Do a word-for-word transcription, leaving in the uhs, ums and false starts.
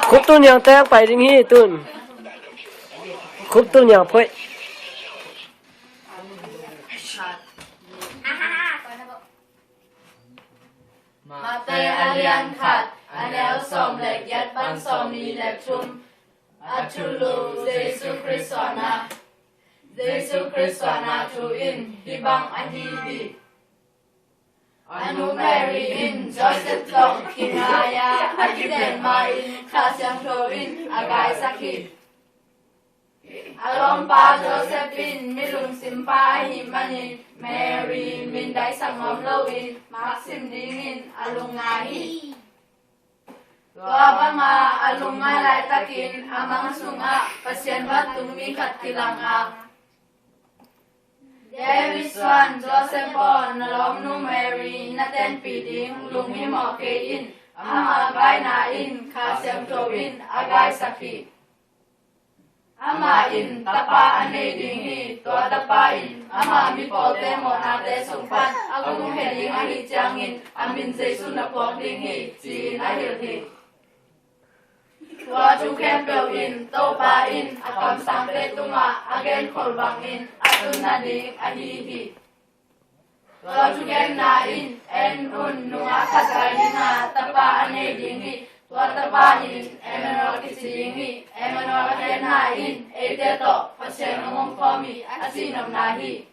Khup tul niang teng pai ding hi tun. Khup tul niang phoih. Mate a lian khat, a neu sawm le giat pan sawmnih le thum. A thulu Jesu Khrist suahna. Jesu Khrist suahna thu in hih bang ahi hi. A nu Mary in Joseph tawh kingai a, a kiten ma-in Kha Siangtho in a gaisak hi. A lawmpa Joseph in mi lungsim pa ahih manin Mary mindaisak ngam loin maksim dingin a lungngai hi. Tua banga a lungngai laitakin a mang sungah Pasian vantung mi khat kilang a, David suan Joseph aw, na lawmnu Mary na tenpih ding lunghimawh kei in. Ama gaina in Kha Siangtho in a gaisak hi. Amah in tapa a nei ding hi. Tua tapa in ama mipawlte mawhnate sung pan a gunghia ding ahih ciangin a min Jesu na phuak ding hi, ci-in a hilh hi. Tua thu khempeuh in Topa in a kamsangte tungah a genkhol bangin a tun nading ahi hi. Tua thugenna in, en un, nungak khat zai ding a, tapa a nei ding hi. Tua tapa in Emmanuel kici ding hi. Emmanuel a genna in, eite tawh Pasian hong omkhawm hi, a cihnopna hi.